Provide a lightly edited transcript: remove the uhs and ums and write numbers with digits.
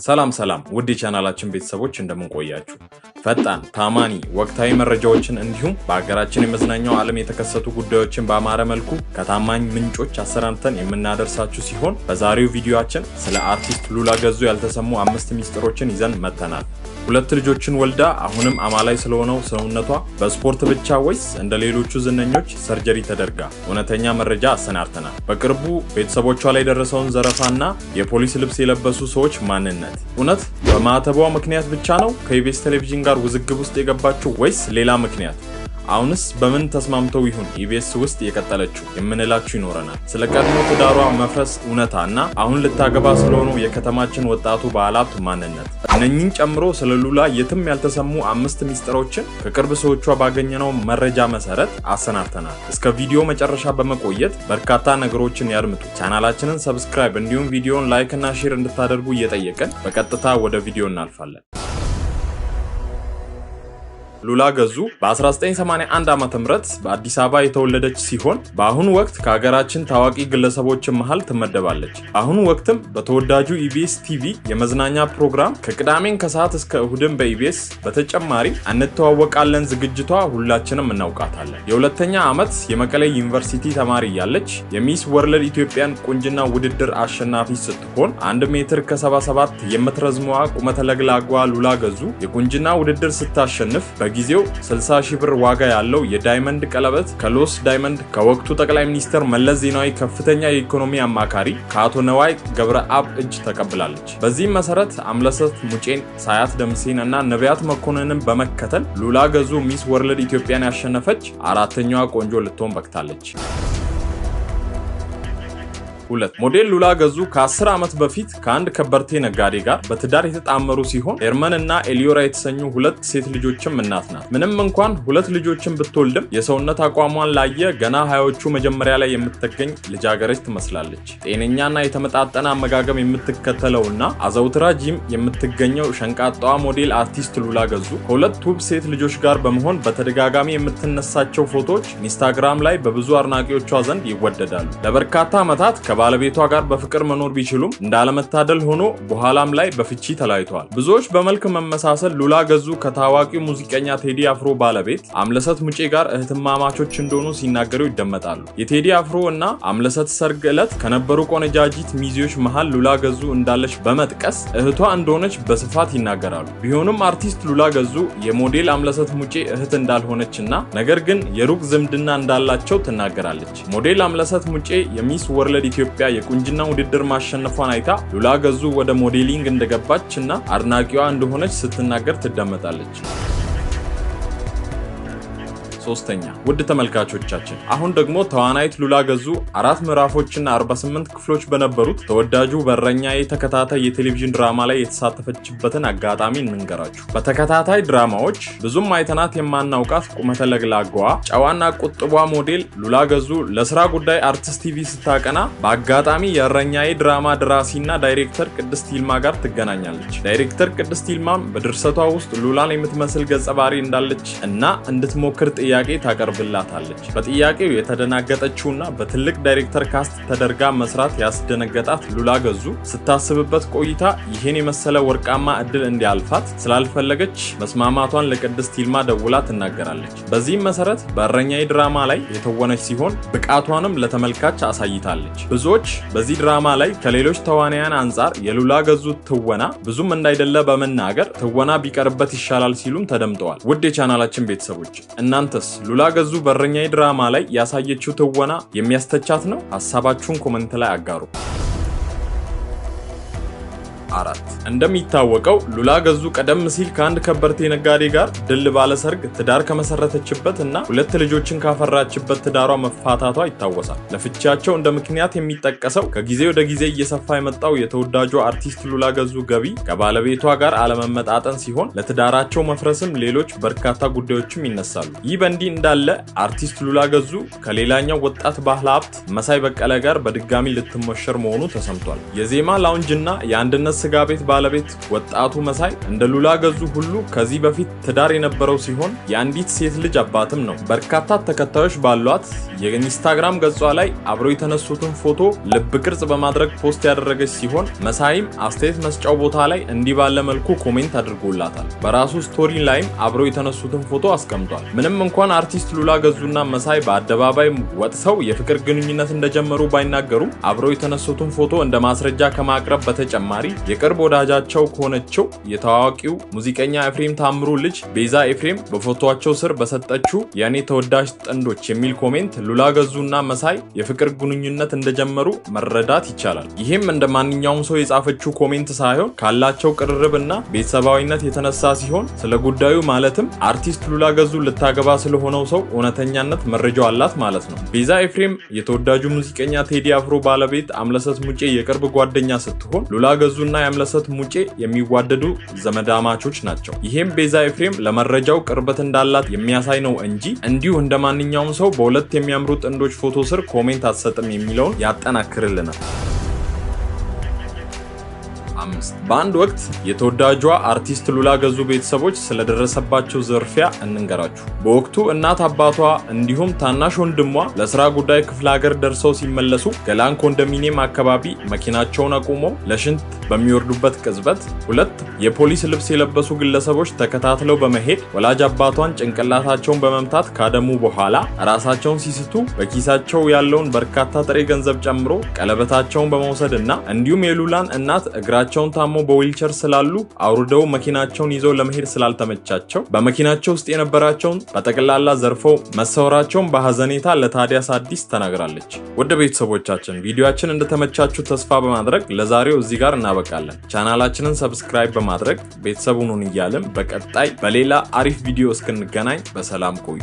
ሰላም ሰላም ውድ የቻናላችን ቤተሰቦች፣ እንደምን ቆያችሁ? ፈጣን፣ ታማኒ፣ ወቅታዊ መረጃዎችን እንዲሁም በሀገራችን የመዝናኛው ዓለም የተከሰቱ ጉዳዮችን በአማረ መልኩ ከታማኝ ምንጮች አሰናድተን የምናደርሳችሁ ሲሆን፣ በዛሬው ቪዲዮአችን ስለ አርቲስት ሉላ ገዙ ያልተሰሙ 5 ሚስጥሮችን ይዘን መጥተናል። ሁለት ልጆችን ወልዳ አሁንም አማላይ ስለሆነው ሰውነቷ፣ በስፖርት ብቻ ወይስ እንደ ሌሎቹ ዝነኞች surgery ተደርጋ? እውነተኛ መረጃ አሰናድተናል። በቅርቡ ቤተሰቦቿ ላይ የደረሰውን ዘረፋና የፖሊስ ልብስ የለበሱ ሰዎች ማንነት፣ እውነት በማዕተቧ ምክንያት ብቻ ነው ከኢቢኤስ ቴሌቪዥን ጋር ውዝግብ ውስጥ የገባችው ወይስ ሌላ ምክንያት? አሁንስ በምን ተስማምተው ይሁን ኢቢኤስ ውስጥ የቀጠለችው የምንላችሁ ይኖረናል። ስለ ቀድሞ ትዳሯ መፍረስ እውነታ እና አሁን ልታገባ ስለሆነው የከተማችን ወጣቱ ባለሀብት ማንነት፣ እነኚህን ጨምሮ ስለ ሉላ የትም ያልተሰሙ 5 ሚስጥሮችን ከቅርብ ሰዎቿ ባገኘነው መረጃ መሰረት አሰናድተናል። እስከ ቪዲዮ መጨረሻ በመቆየት በርካታ ነገሮችን ያድምጡ። ቻናላችንን subscribe እንዲሁም ቪዲዮን like እና share እንድታደርጉ እየጠየቅን በቀጥታ ወደ ቪዲዮ እናልፋለን። ሉላ ገዙ በ1981 ዓ.ም በአዲስ አበባ የተወለደች ሲሆን፣ በአሁኑ ወቅት ከሀገራችን ታዋቂ ግለሰቦች መሃል ትመደባለች። በአሁኑ ወቅትም በተወዳጁ ኢቢኤስ ቲቪ የመዝናኛ ፕሮግራም ከቅዳሜን ከሰዓት እስከ እሁድን በኢቢኤስ፣ በተጨማሪ እንተዋወቃለን ዝግጅቷ ሁላችንም እናውቃታለን። የሁለተኛ ዓመት የመቀሌ ዩኒቨርሲቲ ተማሪ እያለች የሚስ ወርልድ ኢትዮጵያን ቁንጅና ውድድር አሸናፊ ስትሆን፣ 1 ሜትር ከ77 የምትረዝመዋ ቁመተ ለግላጓ ሉላ ገዙ የቁንጅና ውድድር ስታሸንፍ በጊዜው 60 ሺህ ብር ዋጋ ያለው የ diamond ቀለበት ከሎስ ዳይመንድ ከወቅቱ ጠቅላይ ሚኒስትር መለስ ዜናዊ ከፍተኛ የኢኮኖሚ አማካሪ ከአቶ ነዋይ ገብረአብ እጅ ተቀብላለች። በዚህም መሰረት አምለሰት ሙጬን፣ ሳያት ደምሴን እና ነቢያት መኮንንን በመከተል ሉላ ገዙ ሚስ ወርልድ ኢትዮጵያን ያሸነፈች አራተኛዋ ቆንጆ ልትሆን በቅታለች። 2. ሞዴል ሉላ ገዙ ከ10 ዓመት በፊት ከአንድ ከበርቴ ነጋዴ ጋር በትዳር የተጣመሩ ሲሆን፣ ኤርመን እና ኤሊዮራ የተሰኙ ሁለት ሴት ልጆችም እናት ናት። ምንም እንኳን ሁለት ልጆችን ብትወልድም የሰውነት አቋሟን ላየ ገና 20ዎቹ መጀመሪያ ላይ የምትገኝ ልጃገረድ ትመስላለች። ጤነኛና የተመጣጠነ አመጋገብ የምትከተለውና አዘውትራ ጂም የምትገኘው ሸንቃጣዋ ሞዴል አርቲስት ሉላ ገዙ ከሁለት ውብ ሴት ልጆች ጋር በመሆን በተደጋጋሚ የምትነሳቸው ፎቶዎች ኢንስታግራም ላይ በብዙ አድናቂዎቿ ዘንድ ይወደዳሉ። ለበርካታ ዓመታት ከባለቤቷ ጋር በፍቅር መኖር ቢችሉም እንዳለመታደል ሆኖ በኋላም ላይ በፍቺ ተለያይተዋል። ብዙዎች በመልክ መመሳሰል ሉላ ገዙ ከታዋቂው ሙዚቀኛ ቴዲ አፍሮ ባለቤት አምለሰት ሙጬ ጋር እህትማማቾች እንደሆኑ ሲናገሩ ይደመጣሉ። የቴዲ አፍሮ እና አምለሰት ሰርግ ዕለት ከነበሩ ቆነጃጅት ሚዜዎች መሃል ሉላ ገዙ እንዳለች በመጥቀስ እህቷ እንደሆነች በስፋት ይናገራሉ። ቢሆንም አርቲስት ሉላ ገዙ የሞዴል አምለሰት ሙጬ እህት እንዳልሆነች እና ነገር ግን የሩቅ ዝምድና እንዳላቸው ትናገራለች። ሞዴል አምለሰት ሙጬ የሚስ ወርልድ ኢትዮጵያ የቁንጅና ውድድር ማሸነፏን አይታ ሉላ ገዙ ወደ modeling እንደገባች እና አድናቂዋ እንደሆነች ስትናገር ትደመጣለች። ሶስተኛ፣ ውድ ተመልካቾቻችን፣ አሁን ደግሞ ተዋናይት ሉላ ገዙ 4 ምዕራፎችና 48 ክፍሎች በነበሩት ተወዳጁ በእረኛዬ ተከታታይ የቴሌቪዥን ድራማ ላይ የተሳተፈችበትን አጋጣሚ እንንገራችሁ። በተከታታይ ድራማዎች ብዙም አይተናት የማናውቃት ቁመተ ለግላጓዋ፣ ጨዋና ቁጥቧ ሞዴል ሉላ ገዙ ለስራ ጉዳይ አርትስ ቲቪ ስታቀና በአጋጣሚ የእረኛዬ ድራማ ደራሲና ዳይሬክተር ቅድስት ይልማ ጋር ትገናኛለች። ዳይሬክተር ቅድስት ይልማም በድርሰቷ ውስጥ ሉላን የምትመስል ገጸ ባህሪ እንዳለች እና እንድትሞክር ጥያቄ ታቀርብላታለች። በጥያቄው የተደናገጠችውና በትልቅ ዳይሬክተር cast ተደርጋ መስራት ያስደነገጣት ሉላ ገዙ ስታስብበት ቆይታ ይህን የመሰለ ወርቃማ እድል እንዲያልፋት ስላልፈለገች መስማማቷን ለቅድስት ይልማ ደውላ ትናገራለች። በዚህም መሰረት በእረኛዬ ድራማ ላይ የተወነች ሲሆን፣ ብቃቷንም ለተመልካች አሳይታለች። ብዙዎች በዚህ ድራማ ላይ ከሌሎች ተዋናያን አንጻር የሉላ ገዙ ትወና ብዙም እንዳይደለ በመናገር ትወና ቢቀርበት ይሻላል ሲሉም ተደምጠዋል። ውድ የቻናላችን ቤተሰቦች፣ እናንተስ ሉላ ገዙ በእረኛዬ ድራማ ላይ ያሳየችው ትወና የሚያስተቻት ነው? ሀሳባችሁን comment ላይ አጋሩ። 4. እንደሚታወቀው ሉላ ገዙ ቀደም ሲል ከአንድ ከበርቴ ነጋዴ ጋር ድል ባለ ሰርግ ትዳር ከመሰረተችበት እና ሁለት ልጆችን ካፈራችበት ትዳሯ መፋታቷ ይታወሳል። ለፍቺያቸው እንደ ምክንያት የሚጠቀሰው ከጊዜ ወደ ጊዜ እየሰፋ የመጣው የተወዳጁ አርቲስት ሉላ ገዙ ገቢ ከባለቤቷ ጋር አለመመጣጠን ሲሆን፣ ለትዳራቸው መፍረስም ሌሎች በርካታ ጉዳዮችም ይነሳሉ። ይህ በእንዲህ እንዳለ አርቲስት ሉላ ገዙ ከሌላኛው ወጣት ባለ ሀብት መሳይ በቀለ ጋር በድጋሚ ልትሞሸር መሆኑ ተሰምቷል። የዜማ ላውንጅ እና የአንድነት ስጋ ቤት ባለቤት ወጣቱ መሳይ እንደ ሉላ ገዙ ሁሉ ከዚህ በፊት ትዳር የነበረው ሲሆን የአንዲት ሴት ልጅ አባትም ነው። በርካታ ተከታዮች ባሏት የኢንስታግራም ገጿ ላይ አብረው የተነሱትን ፎቶ ልብ ቅርጽ በማድረግ post ያደረገች ሲሆን መሳይም አስተያየት መስጫው ቦታ ላይ እንዲህ ባለ መልኩ comment አድርጎላታል። በራሱ story ላይም አብረው የተነሱትን ፎቶ አስቀምጧል። ምንም እንኳን አርቲስት ሉላ ገዙና መሳይ በአደባባይ ወጥተው የፍቅር ግንኙነት እንደጀመሩ ባይናገሩም አብረው የተነሱትን ፎቶ እንደ ማስረጃ ከማቅረብ በተጨማሪ የቅርብ ወዳጃቸው ከሆነችው የታዋቂው ሙዚቀኛ ኤፍሬም ታምሩ ልጅ ቤዛ ኤፍሬም በፎቶቸው ስር በሰጠችው የኔ ተወዳጅ ጥንዶች የሚል comment ሉላ ገዙና መሳይ የፍቅር ግንኙነት እንደጀመሩ መረዳት ይቻላል። ይህም እንደ ማንኛውም ሰው የጻፈችው comment ሳይሆን ካላቸው ቅርርብና ቤተሰባዊነት የተነሳ ሲሆን ስለ ጉዳዩ ማለትም አርቲስት ሉላ ገዙ ልታገባ ስለሆነው ሰው እውነተኛነት መረጃው አላት ማለት ነው። ቤዛ ኤፍሬም የተወዳጁ ሙዚቀኛ ቴዲ አፍሮ ባለቤት አምለሰት ሙጬ የቅርብ ጓደኛ ስትሆን ሉላ ገዙና የአምለሰት ሙጬ የሚዋደዱ ዘመዳማቾች ናቸው። ይህም ቤዛ ኤፍሬም ለመረጃው ቅርበት እንዳላት የሚያሳይ ነው እንጂ እንዲሁ እንደ ማንኛውም ሰው በሁለት የሚያምሩ ጥንዶች ፎቶ ስር comment አትሰጥም የሚለውን ያጠናክርልናል። 5 በአንድ ወቅት የተወዳጇ አርቲስት ሉላ ገዙ ቤተሰቦች ስለደረሰባቸው ዝርፊያ እንንገራችሁ። በወቅቱ እናት አባቷ እንዲሁም ታናሽ ወንድሟ ለስራ ጉዳይ ክፍለ ሀገር ደርሰው ሲመለሱ ገላን ኮንዶሚኒየም አካባቢ መኪናቸውን አቁመው ለሽንት በሚወርዱበት ቅጽበት ሁለት የፖሊስ ልብስ የለበሱ ግለሰቦች ተከታትለው በመሄድ ወላጅ አባቷን ጭንቅላታቸውን በመምታት ካደሙ በኋላ ራሳቸውን ሲስቱ በኪሳቸው ያለውን በርካታ ጥሬ ገንዘብ ጨምሮ ቀለበታቸውን በመውሰድና እንዲሁም የሉላን እናት እግራቸውን ታሞ በዊልቸር ስላሉ አውርደው መኪናቸውን ይዘው ለመሄድ ስላልተመቻቸው በመኪናቸው ውስጥ የነበራቸውን በጠቅላላ ዘርፈው መሰወራቸውን በሐዘኔታ ለታዲያስ አዲስ ተናግራለች። ወደ ቤተሰቦቻችን ቪዲዮአችን እንደተመቻችሁ ተስፋ በማድረግ ለዛሬው እዚህ ጋር እናበቃለን። ቻናላችንን subscribe በማድረግ ቤተሰቡን እያልን በቀጣይ በሌላ አሪፍ ቪዲዮ እስክንገናኝ በሰላም ቆዩ።